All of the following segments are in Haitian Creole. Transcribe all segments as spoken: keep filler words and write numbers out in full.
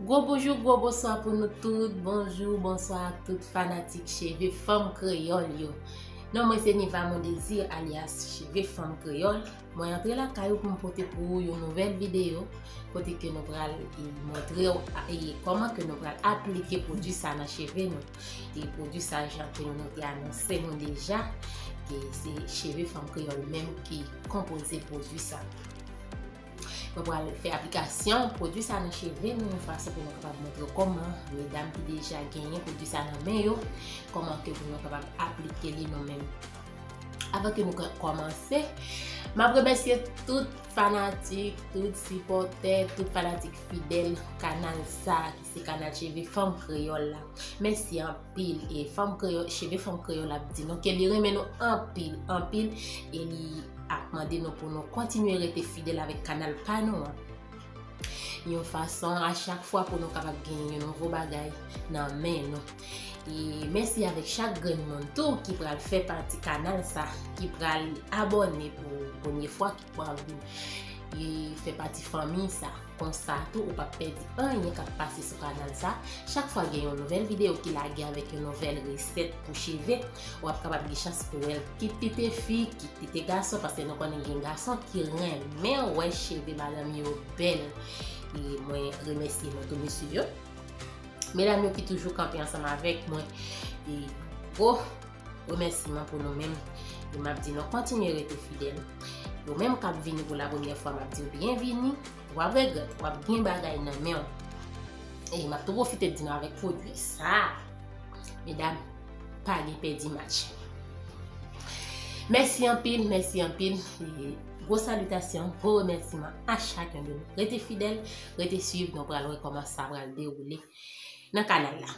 Gwo bonjou, gwo bonswa pou nou tout. Bonjou, bonswa ak tout fanatik Cheve Fanm Kreyòl yo. Non mwen se Niva Mondésir, alyas Cheve Fanm Kreyòl. Mwen antre lakay ou pou m pote pou ou yon nouvèl videyo kote ke nou pral, e, montre w, e, kòman ke nou pral aplike pwodui sa nan cheve nou. E pwodui sa, jan ke nou te anonse nou deja, ke se Cheve Fanm Kreyòl menm ki konpoze pwodui sa. Mwen pral fè aplikasyon pwodui sa nan cheve nou yon fason pou nou kapab montre w kòman medam ki deja genyen pwodui sa nan men yo, kòman ke pou nou kapab aplike li nou menm. Avan ke nou ka kòmanse, m ap remèsye tout fanatik, tout sipòtè, tout fanatik fidèl kanal sa, ki se kanal Cheve Fanm Kreyòl la. Mèsi anpil. E Fanm Kreyòl, Cheve Fanm Kreyòl ap di nou ke li renmen nou anpil, anpil, e li ap mande nou pou nou kontinye rete fidèl avèk kanal pa nou an. Yon fason a chak fwa pou nou kapab genyen yon nouvo bagay nan men nou. E mèsi avèk chak grenn moun tou ki pral fè pati kanal sa, ki pral abòne pou premye fwa, ki pral vin, e fè pati fanmi sa. Konsa tou, ou p ap pèdi anyen k ap pase sou kanal sa. Chak fwa gen yon nouvèl videyo ki lage avèk yon nouvèl resèt pou cheve, w ap kapab gen chans pou wè l, kit li te fi, kit li te gason, paske nou konnen gen gason ki renmen wè cheve madanm yo bèl. E mwen remèsye nou tou, mesye yo. Medam yo ki toujou kanpe ansanm avèk mwen, e gwo remèsiman pou nou menm. E m ap di nou kontinye rete fidèl. Ou menm k ap vini pou la premyè fwa, m ap di w byenvini. W ap regrèt, w ap gen bagay nan men w. E m ap tou pwofite di nou avèk pwodui sa, medam, pa gen pèdi match. Mèsi anpil, mèsi anpil. E gwo salitasyon, gwo remèsiman a chakun de nou. Rete fidèl, rete swiv, nou pral wè kòman sa pral dewoule nan kanal la.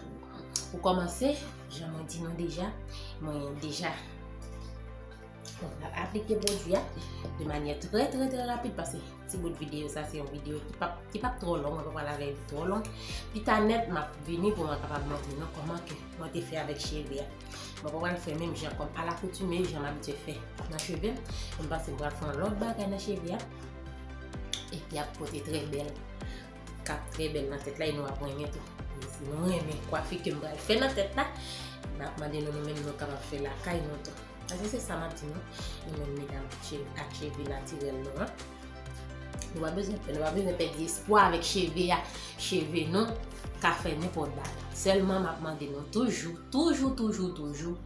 Pou kòmanse, jan mwen di nou deja, mwen deja, mwen pral aplike pwodui a de manyè trè, trè, trè rapid, paske ti bout videyo sa se yon videyo ki p ap, ki p ap twò long, mwen pa pral avè li twò long. Pita nèt, m ap vini pou mwen kapab montre nou kòman ke mwen te fè avèk cheve a. Mwen pa pral fè menm jan kòm alakoutime, jan m abitye fè nan cheve m. Mwen panse m pral fè yon lòt bagay nan cheve a. Epi ap pote trè bèl, k ap trè bèl nan tèt la, e nou ap renmen tou. E si nou renmen kwafi ke m pral fè nan tèt la, m ap mande nou, nou menm nou kapab fè lakay nou tou. Paske se sa m ap di nou, nou menm medam che-, ak cheve natirèl nou an. Nou pa bezwen pè, nou pa bezwen pèdi espwa avèk cheve a. Cheve nou ka fè nenpòt bagay. Sèlman m ap mande nou toujou, toujou, toujou, toujou,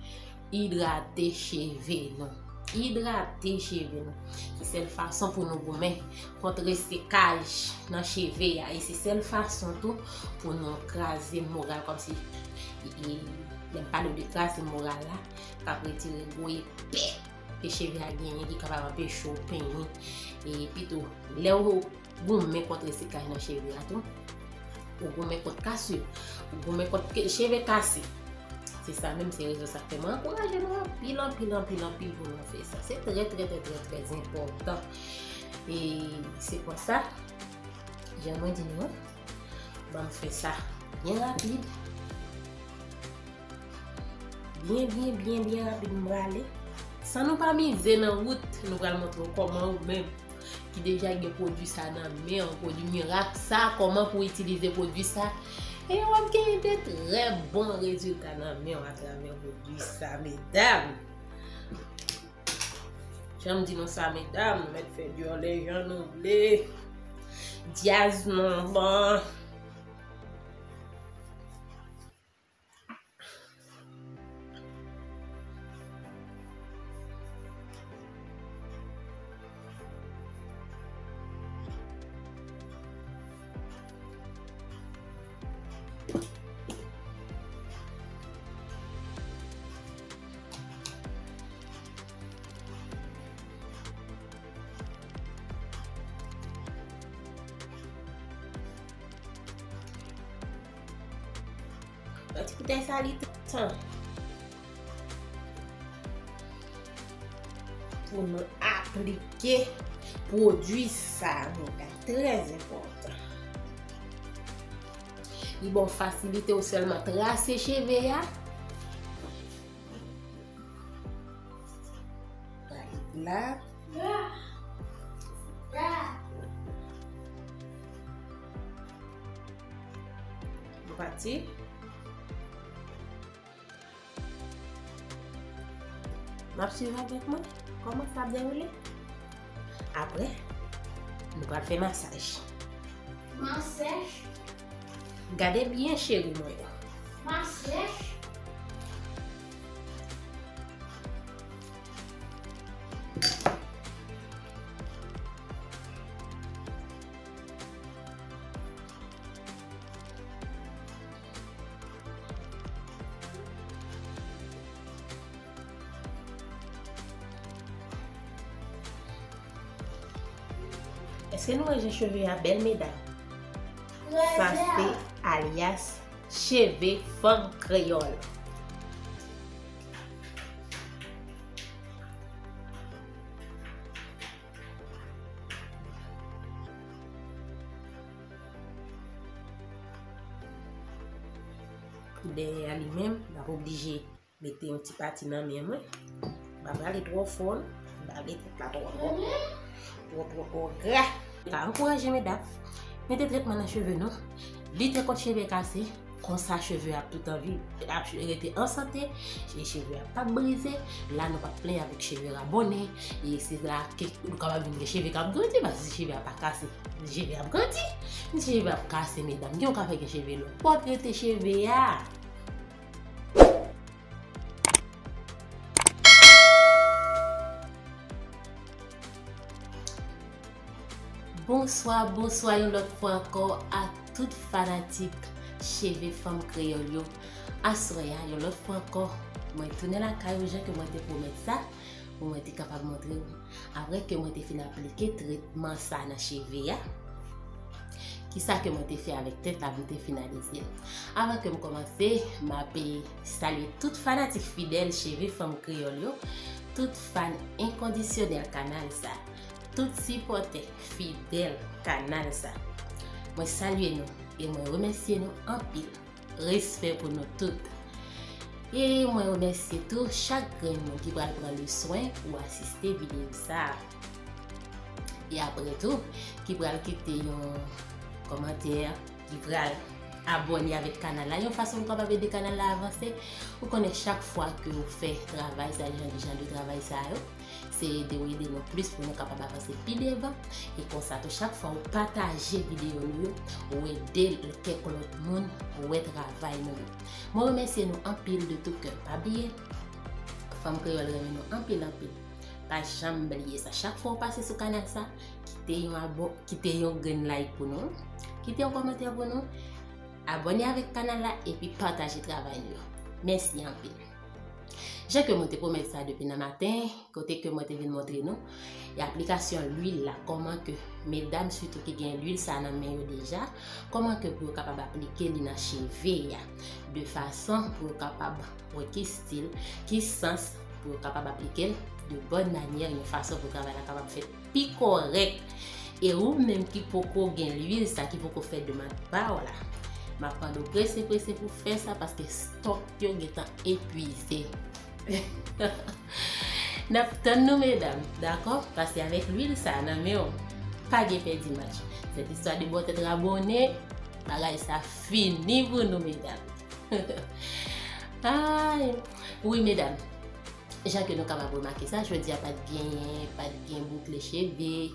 idrate cheve nou. Idrate cheve nou. Se sèl fason pou nou goumen kont resekaj nan cheve a. E se sèl fason tou pou nou kraze moral, kòmsi, e, e, lè m pale de kraze moral la, k ap retire gwo epè ke cheve a genyen ki kapab anpeche w penyen. E pito, lè w goumen kont resekaj nan cheve a tou, ou goumen kont kasir, ou goumen kont ke-, cheve kase. Se sa menm, se rezon sa k fè mwen ankouraje nou anpil, anpil, anpil, anpil pou nou fè sa. Se trè, trè, trè, trè, trè enpòtan. E se konsa, jan mwen di nou an, ban m fè sa byen rapid. Byen, byen, byen, byen rapid, m prale. San nou pa mize nan wout, nou pral montre w kòman ou menm ki deja gen pwodui sa nan men w, pwodui mirak sa, kòman pou w itilize pwodui sa. E w ap genyen de trè bon rezilta nan men w atravè pwodui sa, medam. Jan m di nou sa, medam, nou mèt fè dyòlè jan nou vle. Dyaz nou bon. Ti koutèy sa li tan pou nou aplike pwodui sa, medam, trè enpòtan. Li ba w fasilite ou sèlman trase cheve a. Ba li la. Pati. N ap swiv avèk mwen kòman sa ap dewoule. Apre, nou pral fè masaj. Masaj? Gade byen, cheri mwen yo. Masaj? Èske nou wè jan cheve a bèl, medam? Sa se alyas cheve fanm kreyòl. Pou dèyè a li menm, m ap oblije mete yon ti pati nan men mwen. M pa prale twò fò, non. M pa vle tèt la twò twò, twò, twò, twò gra. M ka ankouraje medam, mete tretman nan cheve nou. Lite kont cheve kase, konsa cheve ap tout an vi, ap rete an sante, e cheve ap pa brize. La nou p ap plenyen avèk cheve rabonnen, e se la ke nou kapab vin gen cheve k ap grandi, paske si cheve a pa kase, cheve ap grandi. Si cheve ap kase, medam, gen yon ka fè gen cheve lòt bò, trete cheve a. Bonswa, bonswa yon lòt fwa ankò a tout fanatik cheve fanm kreyòl yo. Aswè a, yon lòt fwa ankò, mwen tounen lakay ou jan ke mwen te pwomèt sa, pou mwen te kapab montre w. Apre ke mwen te fin aplike tretman sa nan cheve a, kisa ke mwen te fè avèk tèt la pou m te finalize l? Avan ke m kòmanse, m ap salye tout fanatik fidèl cheve fanm kreyòl yo, tout fan enkondisyonèl kanal sa, tout sipòtè fidèl kanal sa. Mwen salye nou e mwen remèsye nou anpil. Respè pou nou tout. E mwen remèsye tou chak grenn moun ki pral pran le swen pou asiste videyo sa a. E apre tou, ki pral kite yon kòmantè, ki pral abòne avèk kanal la, yon fason pou kapab ede kanal la avanse. Ou konnen chak fwa ke ou fè travay sa, jan, jan de travay sa yo, se ede w ede nou plis pou nou kapab avanse pi devan. E konsa tou, chak fwa ou pataje videyo nou yo, ou ede kèk lòt moun wè travay nou yo. Mwen remèsye nou anpil de tout kè. Pa bliye, fanm kreyòl renmen nou anpil, anpil. Pa janm bliye sa. Chak fwa ou pase sou kanal sa, kite yon abo-, kite yon grenn like pou nou, kite yon kòmantè pou nou, abòne avèk kanal la, epi pataje travay nou yo. Mèsi anpil. Jan ke mwen te pwomèt sa depi nan maten, kote ke mwen te vin montre nou, e aplikasyon lwil la, kòman ke medam sitou ki gen lwil sa nan men yo deja, kòman ke pou yo kapab aplike li nan cheve a, de fason pou yo kapab wè ki stil, ki sans pou yo kapab aplike l de bòn manyè, yon fason pou travay la kapab fèt pi kòrèk. E ou menm ki poko gen lwil sa, ki poko fè demann pa w la, m ap mande w prese, prese pou fè sa, paske stòk yo gentan epwize. N ap tann nou, medam, dakò? Paske avèk lwil sa nan men w, pa gen pèdi match. Sèt istwa de bò tèt rabonnen, bagay sa fini pou nou, medam. Ay, wi, medam. Jan ke nou kapab remake sa, jodi a pa t genyen, pa t gen boukle cheve,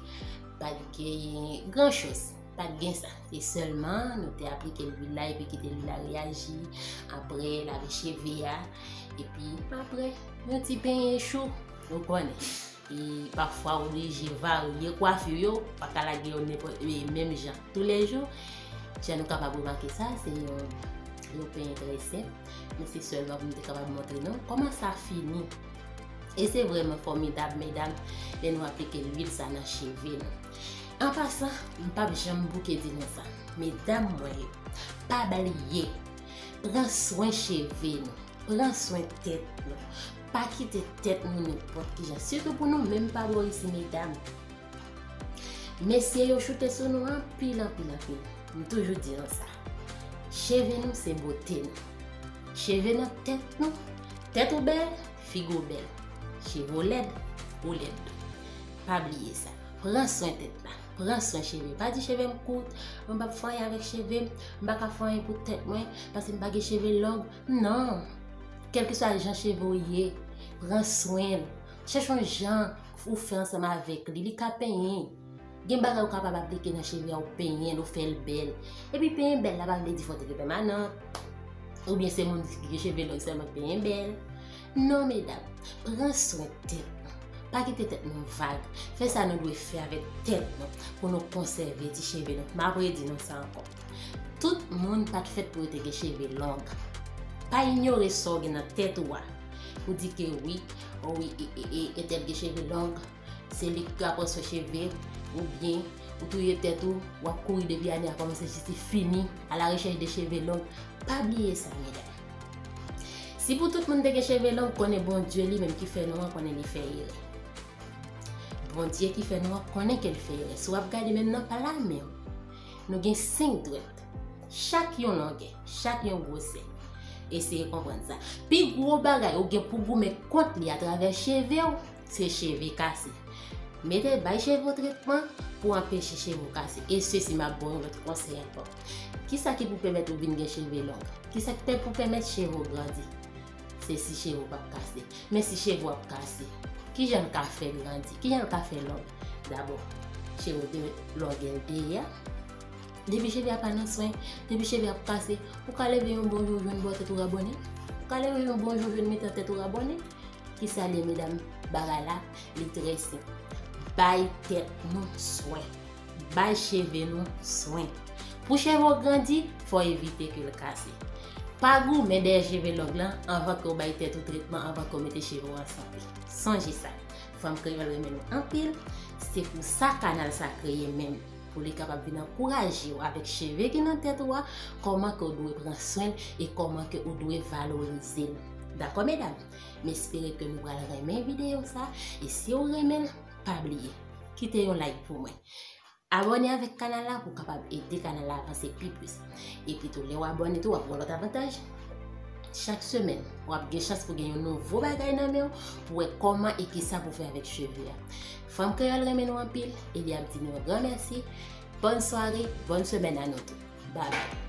pa t genyen gran choz. Pa t gen sa. Se sèlman nou te aplike lwil la epi kite lwil la reyaji. Apre, lave cheve a. Epi, apre, yon ti penyen chou. Nou konnen. E pafwa, oblije varye kwafi yo. Pa ka lage yo nenpòt, e, menm jan toulejou. Jan nou kapab remake sa, se yon, yon penyen trè senp. Men se sèlman pou m te kapab montre nou kòman sa fini. E se vrèman fòmidab, medam, lè nou aplike lwil sa nan cheve nou. An pasan, m p ap janm bouke di nou sa. Medam mwen yo, pa bliye, pran swen cheve nou, pran swen tèt nou. Pa kite tèt nou nenpòt kijan, sitou pou nou menm pa bò isi, medam. Mesye yo choute sou nou anpil, anpil, anpil. M toujou di nou sa. Cheve nou se bote nou. Cheve nan tèt nou. Tèt ou bèl, figi w bèl. Cheve w lèd, ou lèd tou. Pa bliye sa. Pran swen tèt la. Pran swen cheve. Pa di cheve m kout, mwen p ap fè anyen avèk cheve m, m pa ka fè anyen pou tèt mwen, paske m pa gen cheve long. Non! Kèlkeswa jan cheve w ye, pran swen l. Chèche yon jan ou fè ansanm avèk li, li ka penyen. Gen bagay ou kapab aplike nan cheve a, ou penyen l, ou fè l bèl. Epi penyen bèl la pa vle di fò w te gen pèmanant. Oubyen se moun ki gen cheve long sèlman k penyen bèl. Non, medam, pran swen tèt nou. Pa kite tèt nou vag. Fè sa nou dwe fè avèk tèt nou pou nou konsève ti cheve nou. M ap redi nou sa ankò. Tout moun pa t fèt pou yo te gen cheve long. Pa inyore sa w gen nan tèt ou a. Ou di ke wi, o wi, e, e, e, entèl gen cheve long, se li k ka pran swen cheve, oubyen ou touye tèt ou, w ap kouri depi ane a kòmanse jis li fini, à la recherche de cheveux longs. Pa bliye sa, medam. Si pou tout moun te gen cheve long, konnen Bondye li menm ki fè nou an, konnen li fè erè. Bondye ki fè nou an, konnen ke l fè erè. Si w ap gade menm nan pla men w, nou gen senk dwèt. Chak yon longè, chak yon gwosè. Eseye konprann sa. Pi gwo bagay ou gen pou goumen kont li atravè cheve w, se cheve kase. Mete, bay cheve w tretman pou anpeche cheve w kase. E sesi, m ap ba w yon lòt konsèy ankò. Kisa ki pou pèmèt ou vin gen cheve long? Kisa ki pou pèmèt cheve w grandi? Se si cheve w p ap kase. Men si cheve w ap kase, kijan l ka fè grandi? Kijan l ka fè long? Dabò, cheve w de longè l te ye a. Depi cheve a pa nan swen, depi cheve ap kase, ou ka leve yon bon jou jwenn bò tèt ou rabòne. Ou ka leve yon bon jou jwenn mitan tèt ou rabòne. Kisa l ye, medam? Bagay la, li trè senp. Bay tèt nou swen. Bay cheve nou swen. Pou cheve w grandi, fò w evite ke l kase. Pa goumen dèyè cheve long lan anvan ke w bay tèt ou tretman, anvan ke w mete cheve w an sante. Sonje sa. Fanm Kreyòl renmen nou anpil. Se pou sa kanal sa kreye menm. Pou li kapab vin ankouraje w avèk cheve ki nan tèt ou a, kòman ke w dwe pran swen l e kòman ke w dwe valorize l. Dakò, medam? M espere ke nou pral renmen videyo sa. E si w renmen l, pa bliye, kite yon like pou mwen. Abòne avèk kanal la pou w kapab ede kanal la avanse pi plis. Epi tou, lè w abòne tou, w ap gen lòt avantaj. Chak semèn, w ap gen chans pou gen yon nouvo bagay nan men w, pou w wè kòman e kisa pou fè avèk cheve a. Fanm Kreyòl renmen nou anpil, e li ap di nou yon gran mèsi. Bòn sware, bòn semèn a nou tou. Babay.